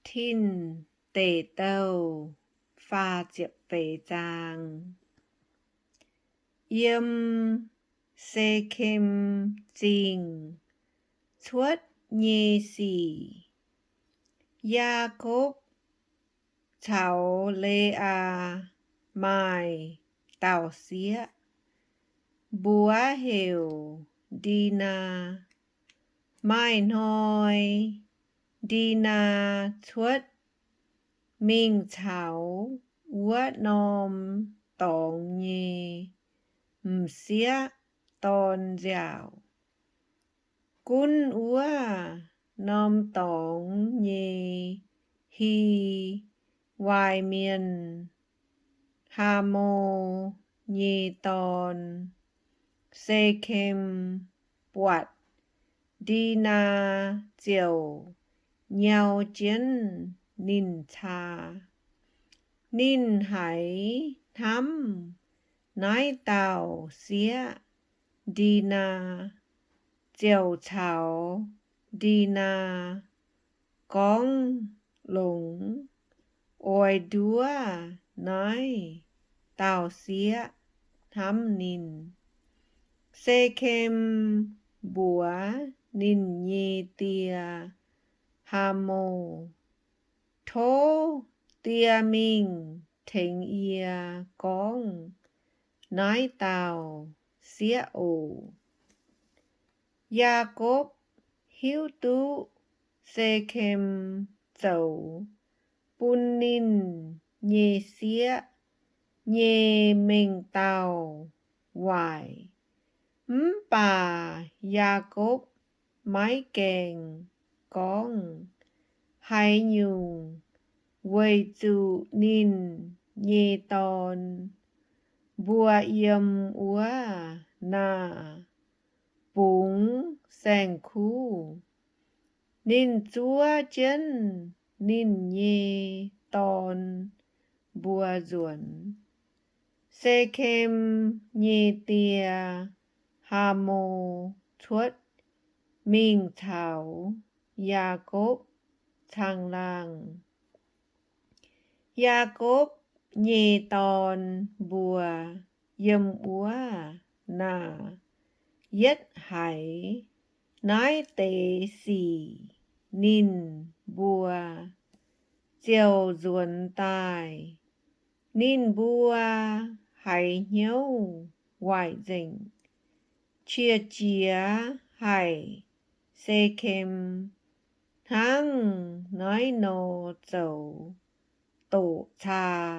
Tin Deic Douh faah ziepc feix zaang. Yiem Se^kem Zingh cuotv nyei sic, Yaakopv caux Le^aa maaih dauh sieqv, mbuox heuc Ndinaa. Maaih hnoi Ndinaa cuotv mingh caux wuov norm dorngx nyei m'sieqv dorn nziaauc. Gunv wuov norm dorngx nyei Hi^waai Mienh, Haamo, nyei dorn, Se^kem, buatc Ndinaa ziouc nyau jienv ninh caa. Ninh haiz hnamv naaiv dauh sieqv, Ndinaa, ziouc caux Ndinaa gorngv longx, oix nduov naaiv dauh sieqv hnamv ninh. Se^kem mbuox ninh nyei die, Haamo, Tov die mingh tengx yie gorngv naaiv dauh sieqv oc. Yaakopv hiuv duqv Se^kem zoux bun ninh nyei sieqv nyei mengh dauh waaic. Mv baac Yaakopv maiv gaengh gorngv haaix nyungc weic zuqc ninh nyei dorn mbuo yiem wuov naah bungx saeng-kuv. Ninh zuov jienv ninh nyei dorn mbuo nzuonx. Se^kem nyei die, Haamo, cuotv mingh caux Yaakopv caangh laangh. Yaakopv nyei dorn mbuo yiem wuov naah yietv haiz naaiv deix sic, ninh mbuo ziouc nzuonx daaih. Ninh mbuo haiz hnyouv waaic nzengc, qiex jiez haic Se^kem hnangv naaiv nor zoux doqc caa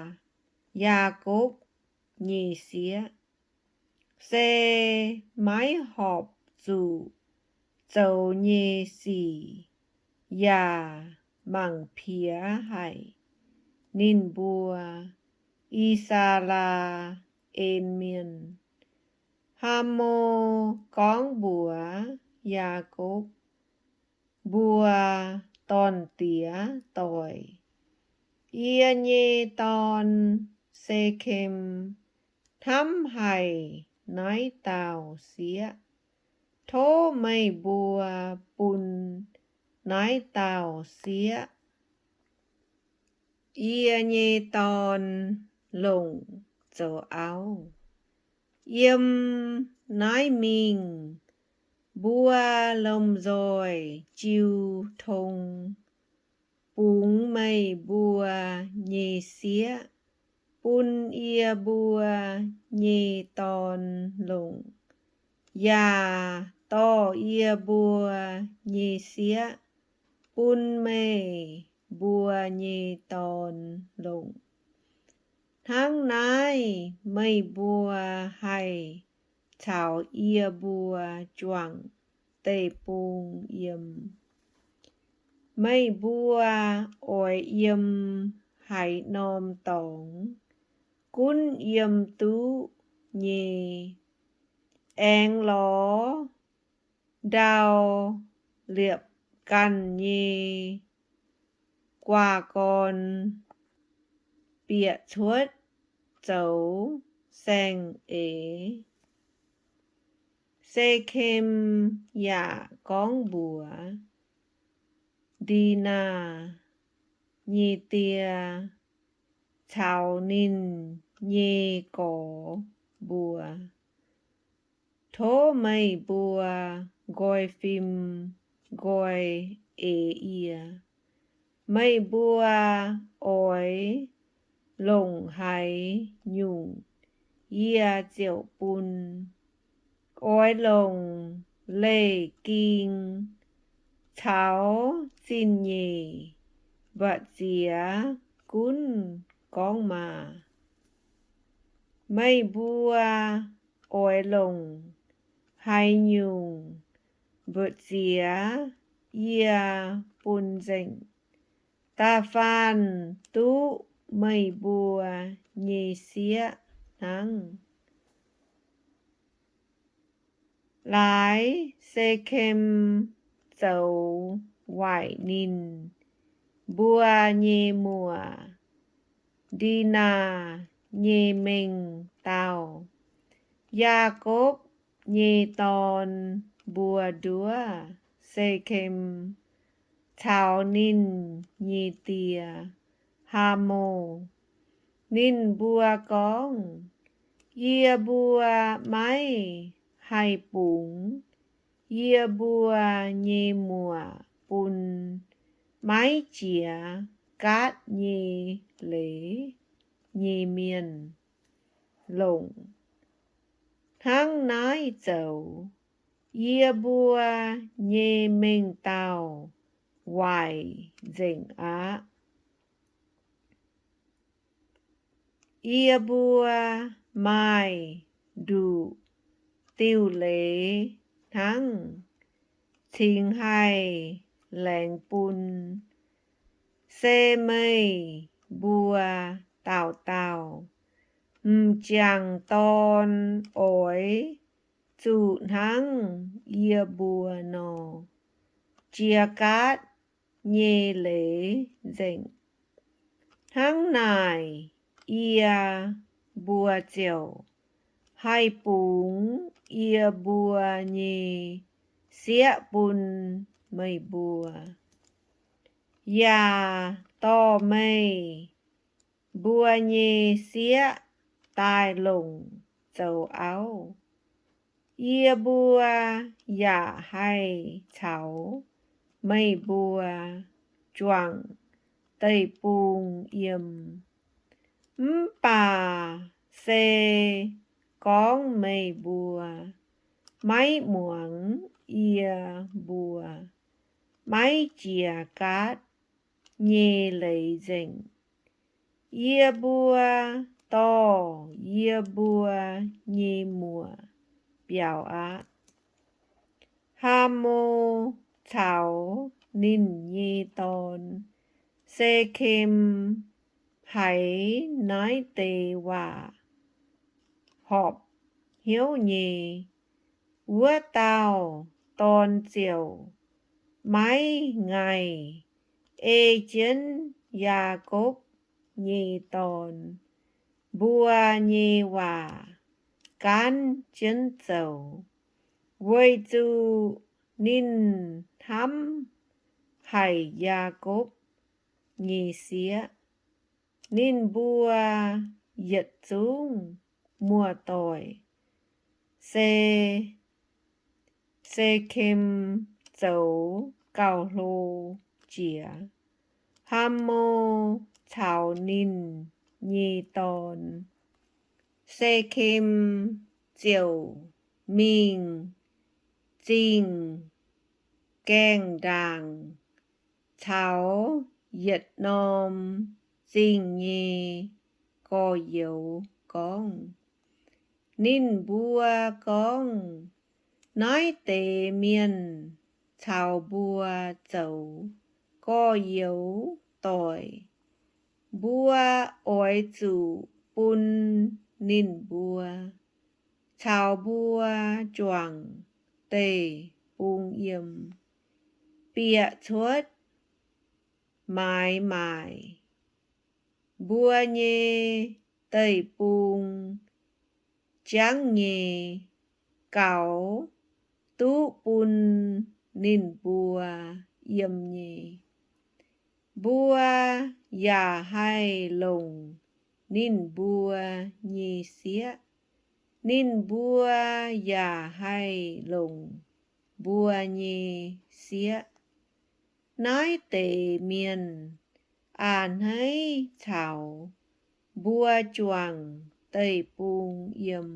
Yaakopv nyei sieqv, se maiv horpc zuqc zoux nyei sic, yaac mangc piex haic ninh mbuo I^saa^laa^en Mienh. Haamo gorngv mbuox Yaakopv mbuo dorn-diex doic, Yie nyei dorn, Se^kem, hnamv haic naaiv dauh sieqv. Tov meih mbuo bun naaiv dauh sieqv, yie nyei dorn, longc zoux auv. Yiem naaiv mingh mbuo lomh nzoih jiu tong bungx meih mbuo nyei sieqv bun yie mbuo nyei dorn longc, yaac dorh yie mbuo nyei sieqv bun meih mbuo nyei dorn longc. Hnangv naaiv meih mbuo haih caux yie mbuo juangc deic-bung yiem. Meih mbuo oix yiem haaix norm dorngx, gunv yiem duqv nyei. Aengx lorz ndau liepc ganh nyei guaa gorn bieqc cuotv zoux saeng-eix. Se^kem yaac gorngv mbuox Ndinaa, nyei die caux ninh nyei gorx mbuox, Tov meih mbuo nqoi fim nqoi eix yie. Meih mbuo oix longc haaix nyungc, yie ziouc bun. Oix longc leih ging caux zingh nyeic mbu'ziex gunv gorngv maah! Meih mbuo oix longc haaix nyungc mbu'ziex yie bun nzengc, da'faanh duqv meih mbuo nyei sieqv hnangv. Laaix Sekem zoux waaic ninh mbuo nyei muoc, Ndinaa nyei mengh dauh, Yaakopv nyei dorn, mbuo nduov Sekem caux ninh nyei die, Haamo. Ninh mbuo gorngv, Yie mbuo maiv haih bungx yie mbuo nyei muoc bun maiv jiez gaatv nyei leiz nyei mienh longc. Hnangv naaiv zoux, yie mbuo nyei mengh dauh waaic nzengc aqv. Yie mbuo maaih nduqc diuh leiz hnangv, cingx haih laengz bun. Se meih mbuo dauh dauh m'jangc dorn oix zuqc hnangv yie mbuo nor, jiex gaatv nyei leiz nzengc. Hnangv naaic, yie mbuo ziouc haih bungx yie mbuo nyei sieqv bun meih mbuo, yaac dorh meih mbuo nyei sieqv daaih longc zoux auv. Yie mbuo yaac haih caux meih mbuo juangc deic-bung yiem. Mv baac se gorngv meih mbuo maiv muangx yie mbuo maiv jiex gaatv nyei leiz nzengc, yie mbuo dorh yie mbuo nyei muoc biaux aqv. Haamo caux ninh nyei dorn, Sekem, haiz naaiv deix waac horpc hnyouv nyei. Wuov dauh dorn ziouc maiv ngaih ei jienv Yaakopv nyei dorn mbuo nyei waac gaanv jienv zoux, weic zuqc ninh hnamv haic Yaakopv nyei sieqv. Ninh mbuo yietc zungv muoz-doic se Sekem zoux gauh hlo jiex. Haamo caux ninh nyei dorn, Sekem, ziouc mingh zingh gaengh ndaangc caux yietc norm zingh nyei gorx-youz gorngv. Ninh mbuo gorngv, Naaiv deix mienh caux mbuo zoux gorx-youz doic. Mbuo oix zuqc bun ninh mbuo caux mbuo juangc deic-bung yiem, bieqc cuotv maaiz maaic mbuo nyei deic-bung jangv nyei, gaux duqv bun ninh mbuo yiem nyei. Mbuo yaac haih longc ninh mbuo nyei sieqv. Ninh mbuo yaac haih longc mbuo nyei sieqv. Naaiv deix mienh a'hneiv caux mbuo juangc deic-bung yiem,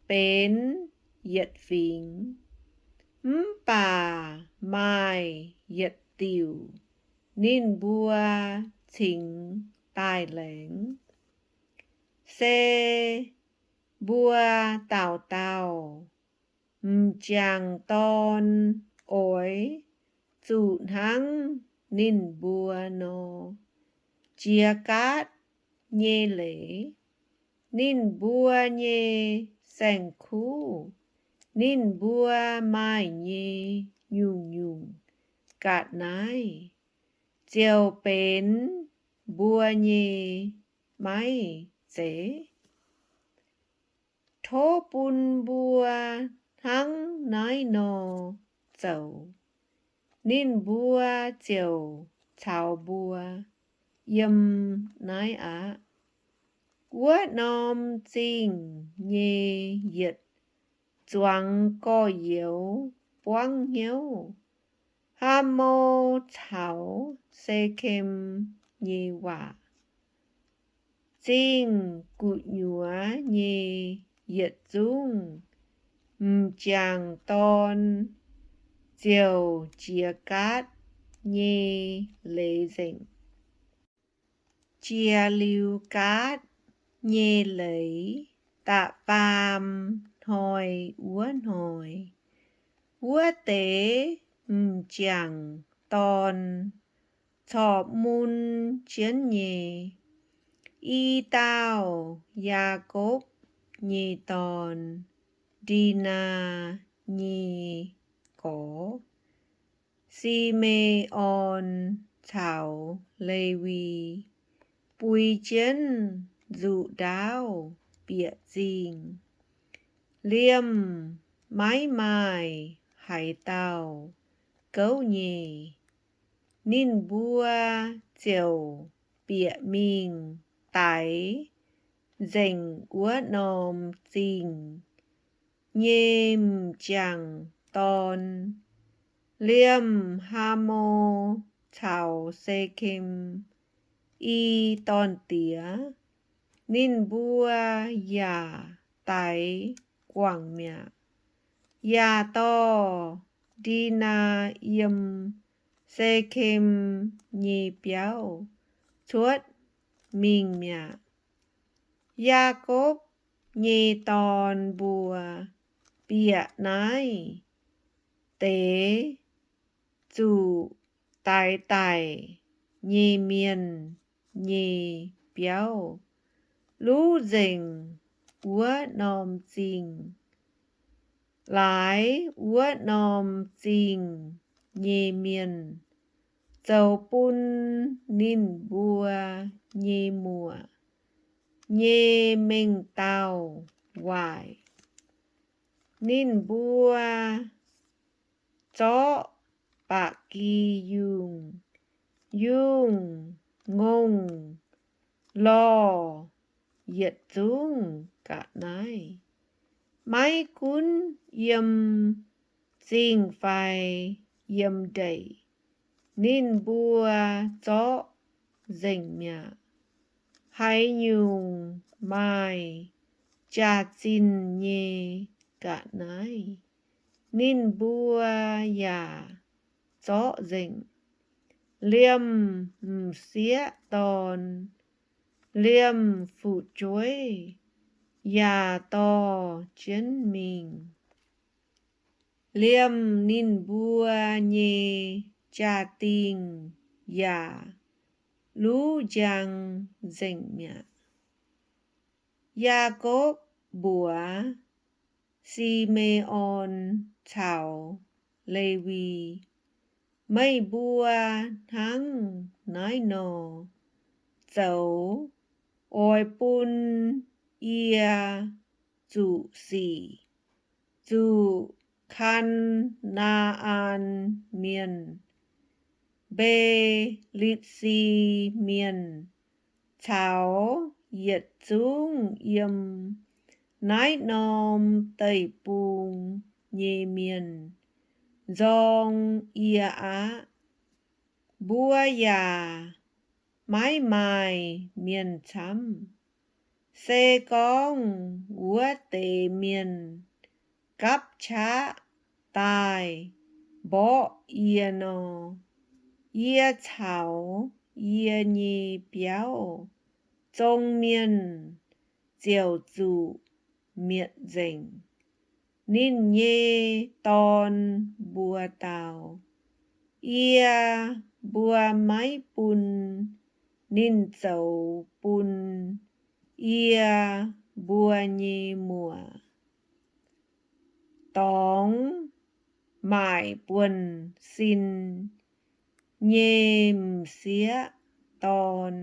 benx yietc fingx, mv baac maaih yietc diuc ninh mbuo cingx daaih laengz. Se mbuo dauh dauh m'jangc dorn oix zuqc hnangv ninh mbuo nor, jiex gaatv nyei leiz. Ninh mbuo nyei saeng-kuv, ninh mbuo maaih nyei nyungc-nyungc ga'naaiv, ziouc benx mbuo nyei maiv zeiz. Tov bun mbuo hnangv naaiv nor zoux, ninh mbuo ziouc caux mbuo yiem naaiv aqv. Wuov norm zingh nyei yietc zuangx gorx-youz buangv hnyouv Haamo caux Sekem nyei waac. Zingh gu'nyuoz nyei yietc zungv m'jangc dorn ziouc jiex gaatv nyei leiz nzengc. Jiex liuz gaatv nyei leiz da'faam hnoi wuov hnoi, wuov deix m'jangc dorn corc mun jienv nyei, i dauh Yaakopv nyei dorn, Ndinaa, nyei gorx, Si^me^on, caux Lewi, buix jienv nzuqc ndaauv bieqc zingh. Liemh maiv maaih haaix dauh gouv nyei. Ninh mbuo ziouc bieqc mingh daix nzengc wuov norm zingh nyei m'jangc dorn. Liemh Haamo caux Sekem i dorn-diex, ninh mbuo yaac daix guangc mi'aqv, yaac dorh Ndinaa yiem Sekem nyei biauv cuotv mingh mi'aqv. Yaakopv nyei dorn mbuo bieqc naaiv deix zuqc daix daic nyei mienh nyei biauv luv nzengc wuov norm zingh. Laaix wuov norm zingh nyei mienh zoux bun ninh mbuo nyei muoc nyei mengh dauh waaic. Ninh mbuo zorqv ba'gi yungh, yungh ngongh lorh yietc zungv ga'naaiv. Maiv gunv yiem zingh fai yiem ndeic, ninh mbuo zorqv nzengc mi'aqv. Haaix nyungc maaih jaax-zinh nyei ga'naaiv, ninh mbuo yaac zorqv nzengc. Liemh m'sieqv dorn, liemh fu'jueiv yaac dorh jienv mingh. Liemh ninh mbuo nyei jaa-dingh yaac luv njang nzengc mi'aqv. Yaakopv mbuox Si^me^on caux Lewi, Meih mbuo hnangv naaiv nor zoux oix bun yie zuqc sic zuqc Kaa^naa^an Mienh. Mbe^litv^si Mienh caux yietc zungv yiem naaiv norm deic-bung nyei mienh nzorng yie aqv. Mbuo yaac maiv maaih mienh camv. Se gorngv wuov deix mienh gapv qaqv daaih mborqv yie nor, yie caux yie nyei biauv zong mienh ziouc zuqc mietc nzengc. Ninh nyei dorn mbuox dau, Yie mbuo maiv bun ninh zoux bun yie mbuo nyei muoc. Dorngx maaic buonv-sin nyei m'sieqv dorn.